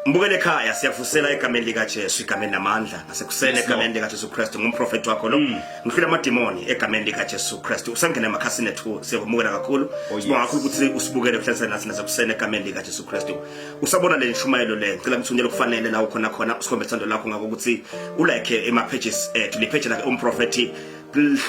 Mbukele ekhaya, siyafusela egameni likaJesu, egameni lamandla nasekuseni, Yes, egameni likaJesu Kristu. Ngumprofeti wakho lo, ngihlula amadimoni egameni likaJesu Kristu. Usangena emakhasini ethu, siyakumukela kakhulu. Oh. Sibonga kakhulu ukuthi usibukele kuhlanganisana nathi nasekuseni egameni likaJesu Kristu. Usabona le nshumayelo le, ngicela ngithunyele kufanele la ukhona khona, usikhombe ithando lakho ngakho ukuthi ulike ema pages ethu. Le page lakhe umprofeti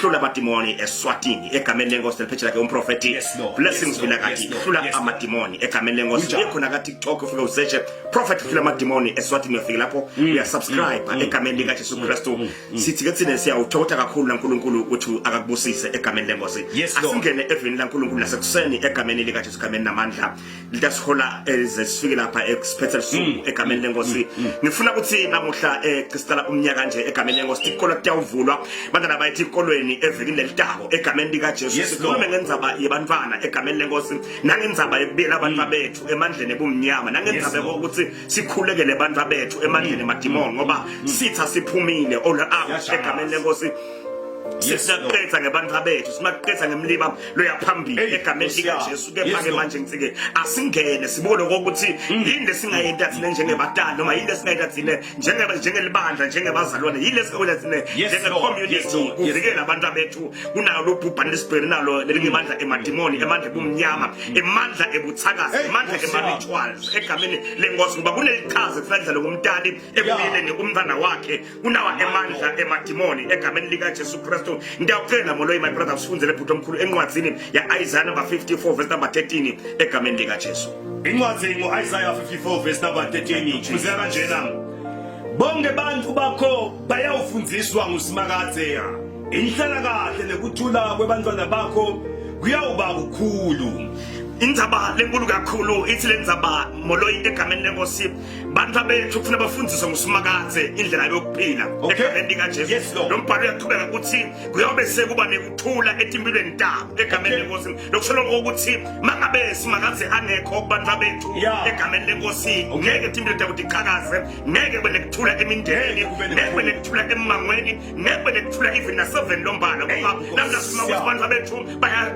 hlula amadimoni eSwatini egameni lenkosi. Le page lakhe umprofeti Yes, Lord. Blessings Yes, Lord. Vilakati Yes, Lord. hlula Yes, Lord. amadimoni egameni lenkosi. Kunjalo. Ikhona ka TikTok, ufike usearch Prophet hlula amadimoni eSwatini, uyafika lapho uyasubscribe egameni lika Jesu Kristu. Sithi ke thina siyawuthokoza kakhulu laNkulunkulu ukuthi akakubusise egameni lenkosi. Yes, Lord. Asingene evini laNkulunkulu lasekuseni egameni lika Jesu, egameni namandla litasihola eze sifike lapha ekusiphethe lisuku egameni lenkosi. Ngifuna ukuthi namuhla sicala umnyaka nje egameni lenkosi, tikolo kuyawuvulwa, bantwana bayithi ikolweni evikini lelitako egameni lika Jesu. Yes, Sikhulume Lord. ngendzaba yebantwana egameni lenkosi, nangendzaba yekubiyela abantu bethu emandleni ebumnyama, nangendzaba Yes, Lord. yokuthi sikhulekele abantu bethu emandleni emadimoni, ngoba sitha siphumile all out Siyashaza. egameni lenkosi. Yes, Lord. Siyaqetha ngebantu bethu, simaqetha ngemliba loya phambili Hey, egameni Nkosi lika yami. Jesu. Kepha Yes, ke Lord. manje ngitsike asingene sibuke lokho ukuthi yini lesingayenta thina njengebatali, noma yini lesingayenta thina njengelibandla, njengebazalwane, yini lesingayenta thina Yes, njenge Lord. community Yes, Lord. Yes. kuvikela abantu bethu kunayo lo bhubhane lesibhekene nalo lelingemandla emadimoni, emandla ebumnyama, emandla ebuthakazi, Hey, emandla Nkosi yami. ema-rituals egameni lenkosi, ngoba kunelichaza kufanele ngumtali ekubuyeleni umntwana wakhe kunawa emandla emadimoni egameni likaJesu Kristu. Ngiyacela Moloyi, my brother, usifundzele bhuti omkhulu encwadzini ya-Isaiah number 54 verse number 13 egameni likaJesu. Incwadi ngo-Isaiah 54 verse number 13 kufundeka kanjena: "Bonke bantu bakho bayawufundziswa nguSimakadze, inhlala kahle nekuthula kwebantwana bakho kuyawuba kukhulu." Indzaba lenkulu kakhulu ithi lendzaba, Moloyi, egameni lenkosi, bantu bethu kufuna bafundiswe nguSimakadze indlela yokuphila egameni likaJesu. Yes, Lord. Lo mbhalo uyaqhubeka ukuthi kuyobe sekuba nekuthula etimpilweni tabo egameni lenkosi. Lokusho lokho ukuthi mangabe Simakadze angekho kubantu bethu egameni lenkosi, ngeke timpilo tabo tiqhakaze, ngeke kube nekuthula emindenini, Ngeke kube ngeke kube nekuthula emmangweni, ngeke kube nekuthula even naseveni lombala, ngoba Nkosi namhla sifuna ukuthi yami. abantu bethu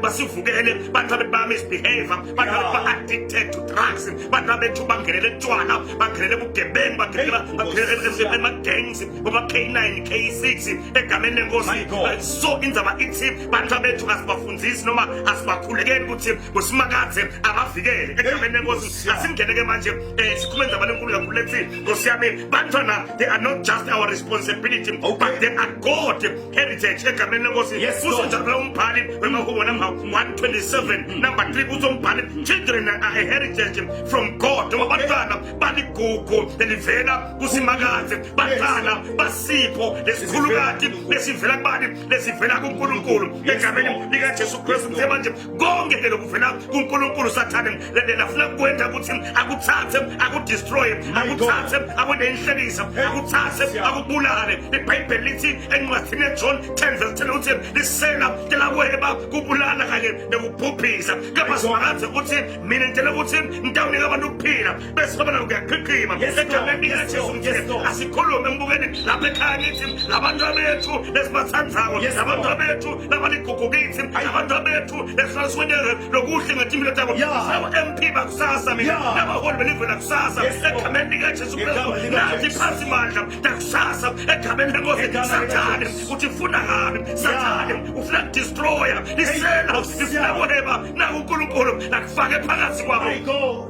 basivukele, bantu bethu baya-misbehave, bantu bethu ba-addicted to drugs, bantu bethu bangenele tshwala, bangenele bugebengu, bangenele Hey, bangenele Nkosi yami. ema-gangs, boma-K9, K6 egameni lenkosi. My God. So indzaba ithi bantu bethu asibafundzisi noma asibakhulekeli ukuthi nguSimakadze abavikele egameni lenkosi. Nkosi yami. Asingene ke manje, sikhulume indzaba lenkulu kakhulu lethi, Nkosi yami, bantwana, they are not just our responsibility, but they are God heritage egameni lenkosi. Yes, Lord. Usho njalo umbhali wemahubo number 127 number 3, uthi umbhali, "Children are a heritage from God," noma bantwana baligugu lelivela kuSimakadze, bantwana basipho lesikhulukati lesivela kubani? Lesivela kuNkulunkulu egameni Lord. likaJesu Kristu. Ngithe manje konke ke lokuvela kuNkulunkulu, Sathane lafuna kukwenta ukuthi akuthathe, akudestroy, akuthathe akwente inhlekisa, akuthathe akubulale. IBhayibheli lithi encwadini yeJohn 10 verse 10 uthi lisela telakweba, kubulala kanye nekubhubhisa, kepha Simakadze uthi mina ngitshela ukuthi ngitawunika abantu ukuphila bese baba nako kuyaqhiqhima egameni likaJesu. Ngithe asikhulume ngibukeni lapha ekhaya, ngithi labantu bethu lesibathandzako, labantu bethu labaligugu kithi, labantu bethu lesihlala sikwentele lokuhle ngetimpilo tabo, labo MP bakusasa mina, labaholi belive lakusasa egameni likaJesu Kristu, nathi phansi mandla takusasa egameni lenkosi. Sathane uthi funa kabi, Sathane ufuna kudestroya, lisela lifuna kuheba, naku uNkulunkulu nakufake phakathi kwabo My God.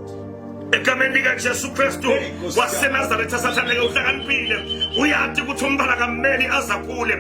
Egameni likaJesu Kristu Hey, Nkosi waseNazaretha. Sathane ke uhlakaniphile, uyati ukuthi umntwana kameli azakhule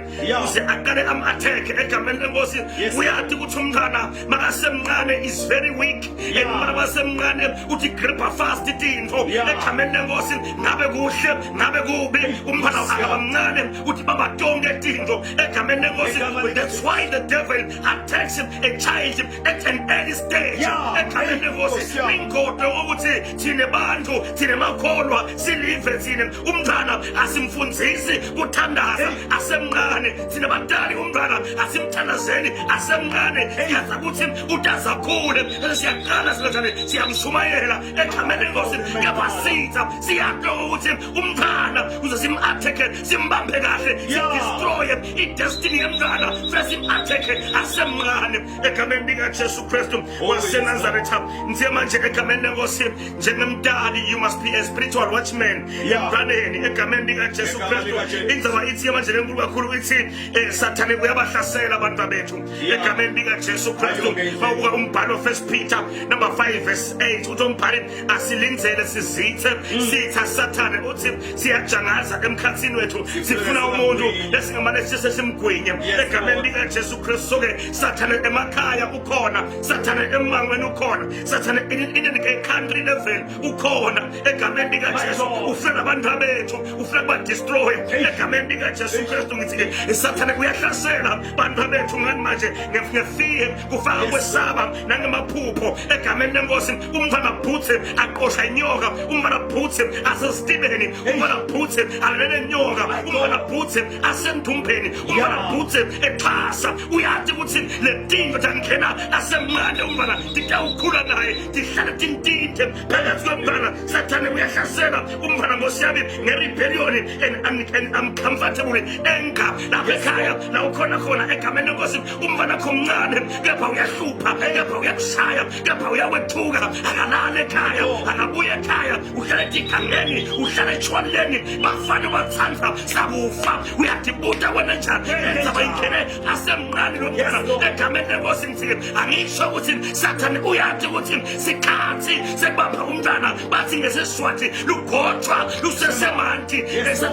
uze aqale am-attack egameni lenkosi. Uyati ukuthi umntwana makasemncane is very weak, and umntwana masemncane uthi gripha fast tintfo egameni lenkosi, ngabe kuhle ngabe kubi, umntwana akaba mncane uthi bamba tonke tintfo egameni lenkosi. That's why the devil attacks a child at an early stage egameni lenkosi. Nkosi yami. Ingodo ukuthi thine bantu, thine makholwa, silive thine umntwana asimfundzisi kuthandaza asemncane. Thine batali, umntwana asimthandazeli asemncane. Siyaza ukuthi utazakhule bese siyaqala sinjani, siyamshumayela egameni lenkosi, kepha sitha siyadonga ukuthi umntwana uze sim-attack, simbambe kahle, sidestroye i-destiny yemntwana, funa sim-attack asemncane egameni likaJesu Kristu waseNazaretha. Nje manje egameni lenkosi nje. Njengemntali, you must be a spiritual watchman emntwaneni, egameni likaJesu Kristu. Indzaba ithi manje lenkulu kakhulu ithi Sathane uyabahlasela abantu bethu egameni likaJesu Kristu. Bawuka umbhalo 1 Peter number 5 verse 8 uthi umbhali asilindzele sizithe sitha Sathane uthi siyajangaza emkhathini wethu, sifuna umuntu esingamane sise simgwinye egameni likaJesu Kristu. So-ke Sathane emakhaya ukhona, Sathane emangweni ukhona, Sathane in a country level ukhona egameni likaJesu. Ufuna abantu bethu, ufuna kuba destroy egameni likaJesu Kristu. Ngithi ke Sathane uyahlasela abantu bethu ngani manje ngefear, kufaka kwesaba nangemaphupho egameni lenkosi. Umntwana phuthe aqosha inyoka, umntwana phuthe asesitibeni, umntwana phuthe alele inyoka, umntwana phuthe asendumbeni, umntwana phuthe exhasa. Uyathi ukuthi le tinto tangena asemncane umntwana titawukhula naye, tihlale tintinte phakathi komntwana. Sathane uyahlasela umntwana, nkosi yami, nge-rebellion and uncomfortable anger lapha ekhaya la ukhona khona egameni lenkosi. Umntwana kho mncane kepha uyahlupha, kepha uyakushaya, kepha uyawethuka, akalali ekhaya, akabuye ekhaya, uhlala etigangeni, uhlala etshwaleni, bafana batsandza sakufa. Uyadibuta wena njani endzaba ingene asemncane lo mntwana egameni lenkosi. Ngithi angisho ukuthi Sathane uyathi ukuthi sikhathi sekubapha umntwana, bathi ngesiswati lugotshwa lusesemanti.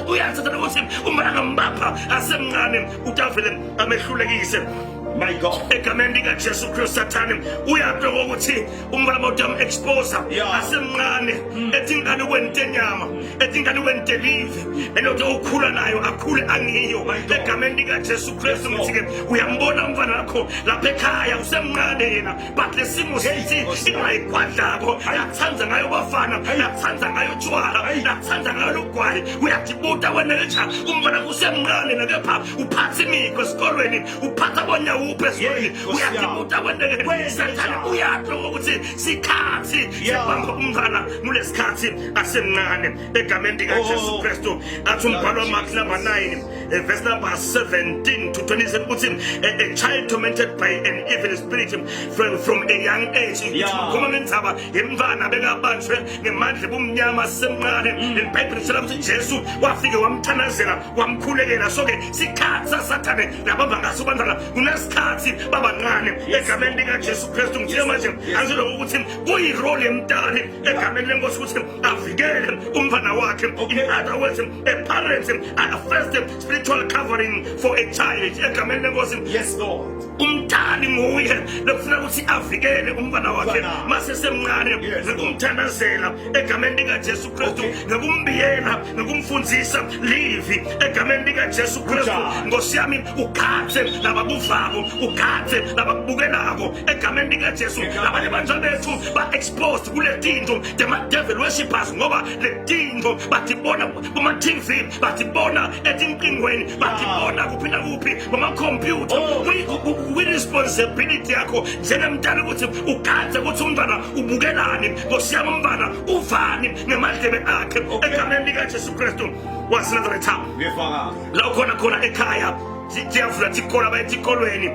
Uyathi Sathane ukuthi umntwana ngambapha asemncane utavele amehlulekise. My God. Egameni likaJesu Kristu, Sathane uyabheka ukuthi umntwana utam expose asemncane, ethi ingane kwentenyama, ethi ingane kwentelive elokhu ukhula nayo, akhule angiyo egameni likaJesu Kristu. Ngithi ke uyambona umntwana wakho lapha ekhaya usemncane yena, but lesimo sithi ingayigwadlako, yathanda ngayo bafana, yathanda ngayo tshwala, yathanda ngayo lugwayi. Uyadibuta wena lecha umntwana usemncane nakepha uphatha imikho esikolweni, uphatha bonyawuphi esikolweni. Uyadibuta wena, Sathane uyadlo ukuthi sikhathi sekubamba umntwana kulesikhathi asemncane egameni likaJesu Kristu. Athi umbhalo Mark number 9 verse number 17 to 27 ukuthi a child tormented by an evil spirit from a young age. Khuluma ngendzaba yemntwana bekabanjwe ngemandla ebumnyama semncane. IBhayibheli litshela ukuthi Jesu wafike wamthandazela, wamkhulekela. So ke sikhathi saSathane labamba ngaso bantwana kunesikhathi babancane egameni likaJesu Kristu. Ngithe manje angizolo ukuthi kuyirole yemntali egameni lenkosi ukuthi avikele umntwana wakhe. In other words, a parent a first spiritual covering for a child egameni lenkosi. Yes, Lord. Umntali nguye lokufuna ukuthi avikele umntwana wakhe mase semncane ngokumthandazela egameni likaJesu Kristu, ngokumbiyela, ngokumfundisa livi egameni likaJesu Kristu. Nkosi yami, ugathe labakuvako, ugathe labakubukelako egameni likaJesu. Abanye abantu bethu ba-exposed kule tinto tema-devil worshippers ngoba le tinto batibona kuma-TV, batibona etinkingweni, batibona kuphi nakuphi kumakhompyutha. Kwi-responsibility yakho njengemntana ukuthi ugadze ukuthi umntwana ubukelani, nkosi yami, umntwana uvani ngemadlebe akhe egameni likaJesu Kristu waseNazaretha. La ukhona khona ekhaya, tiyavula tikolo, abaye etikolweni,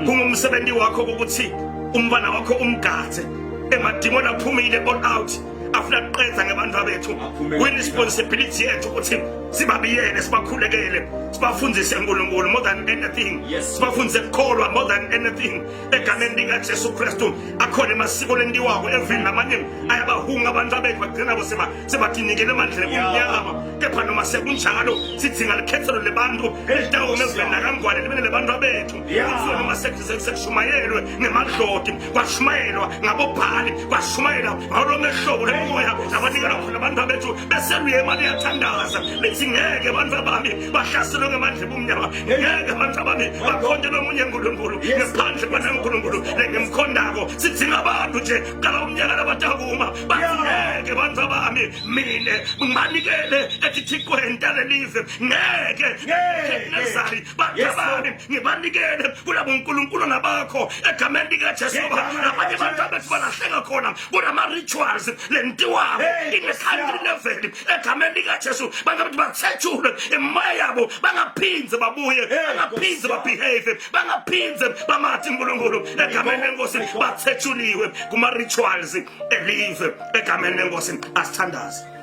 kungumsebenzi wakho ukuthi umntwana wakho umgadze. Emadimoni aphumile all out, afuna kuqedza ngebantu bethu. Kwi-responsibility yethu ukuthi sibabiyele, sibakhulekele, sibafundise uNkulunkulu more than anything, sibafundise ukukholwa more than anything egameni likaJesu Kristu. Akhona emasiko lentiwako evini lamanye ayabahunga abantu abethu, bagcina bo sebatinikele emandleni kumnyama. Kepha noma sekunjalo, sidzinga likhethelo lebantu elitawuma eveni lakaNgwane libe lebantu abethu. Kuthiwe noma sekushumayelwe ngemadloti, kwashumayelwa ngabobhali, kwashumayela ngalo hlobo lemoya labanikela khona abantu abethu, bese luyema liyathandaza lithi ngeke abantu abami bahlaselwe ngemandla ebumnyama, ngeke abantu abami bakhonte lomunye nkulunkulu ngaphandle kwanankulunkulu lengimkhondako. Sidzinga abantu nje qala umnyaka labatakuma bathi ngeke abantu abami mine ngibanikele etithikweni talelive, ngeke Nebukadnezari bantu abami ngibanikele kulabo nkulunkulu nabakho egameni likaJesu. Ngoba labanye abantu abethu balahleka khona kunama-rituals lentiwako in the country level egameni. likaJesu bangabe bathetshulwe emoya yabo bangaphindze babuye bangaphindze babehave bangaphindze bamathi uNkulunkulu egameni lenkosi bathethuliwe kuma rituals elive egameni lenkosi asithandaze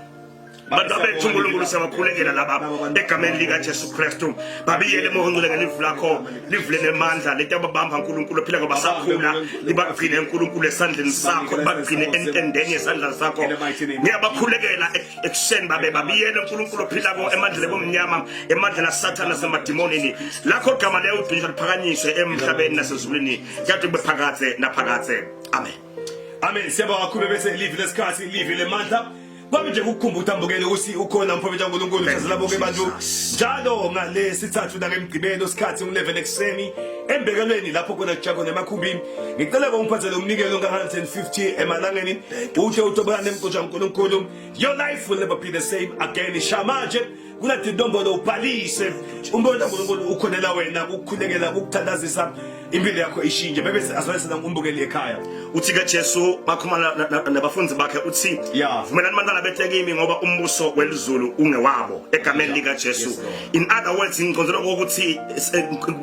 bantu abethu uNkulunkulu siyabakhulekela laba egameni likaJesu Kristu babiyele emohongcile ngelivu lakho livule nemandla leti ababamba uNkulunkulu phila ngoba sakhula libagcine uNkulunkulu esandleni sakho libagcine entendeni yesandla sakho ngiyabakhulekela ekuseni babe babiyele uNkulunkulu ophilako emandleni bomnyama emandleni asathana nasemadimonini lakho igama leyo udunyiswa liphakanyiswe emhlabeni nasezulwini kade kube phakadze naphakadze amen amen siyabonga kakhulu bese livi lesikhathi livi lemandla kwami nje ukukhumbuza mbukele ukuthi ukhona umprofeti kaNkulunkulu chazela bonke abantu njalo ngalesithathu nangemgqibelo sikhathi ngu-11 ekuseni embekelweni lapho khona kujaha khona emakhumbini ngicela kongiphathele umnikelo ka-150 emalangeni uthe utobana nemgoja kaNkulunkulu your life will never be the same again shamanje kunadinombolo ubhalise umbono kaNkulunkulu ukhonela wena ukukhulekela ukuthandazisa impilo yakho ishintshe bebe asibalisela umbukeli ekhaya uthi ke Jesu bakhuluma nabafundi bakhe uthi vumelani abantwana bethe kimi ngoba umbuso welizulu ungewabo egameni lika Jesu in other words ngiconzela ukuthi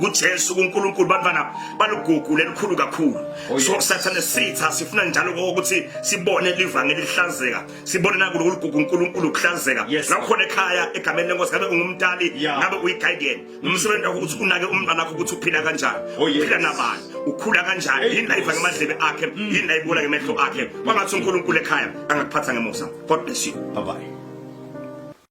kuJesu kuNkulunkulu bantwana balugugu lelikhulu kakhulu oh, so sathane sitha sifuna njalo ukuthi sibone livangeli lihlazeka sibone nakulo ulugugu uNkulunkulu ukuhlazeka la ukhona ekhaya egameni lenkosi ngabe ungumntali ngabe uyi-guardian umsebenzi wakho ukuthi unake umntwana wakho ukuthi uphila kanjani oh, uphila nabani ukhula kanjani yini la iva ngemadlebe akhe yini la ibona ngemehlo akhe kwangathi uNkulunkulu ekhaya angakuphatha ngemusa god bless you bye bye.